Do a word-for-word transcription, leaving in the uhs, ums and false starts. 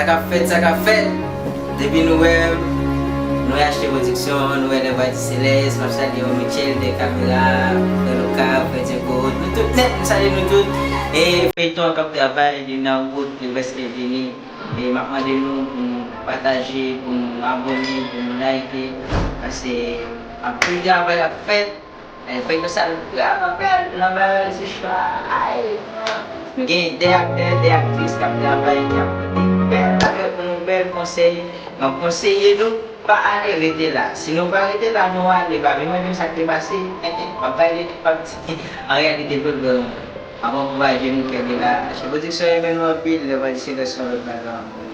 Sa k ap fèt, sa k ap fèt. Depi nou wè m, nou wè H T Production, nou wè Lèvwa di Selès, m ap salye yo, Mitchell dèyè kamera, Frè Luka, Frè Diego, nou tout nèt, m salye nou tout. E feyton an k ap travay, li nan wout, li prèske fini. E m ap mande nou pou nou pataje, pou nou abòne, pou nou like, paske anpil travay ap fèt. E feyton sa l vrèman bèl, nan bagay se chwa. Ay. Nou gen de aktè, de aktris k ap travay, k ap pote bèl bagay pou nou, bèl konsèy. M ap konseye nou, pa ale, rete la. Si nou pa rete la, nou ale, pa vin mande m sa k te pase. M ap pale, m ap di, an reyalite, pwoblèm. Ap ankouraje nou kenbe la. H T Production renmen nou anpil, Lèvwa di Selès se yon lòt bagay ankò.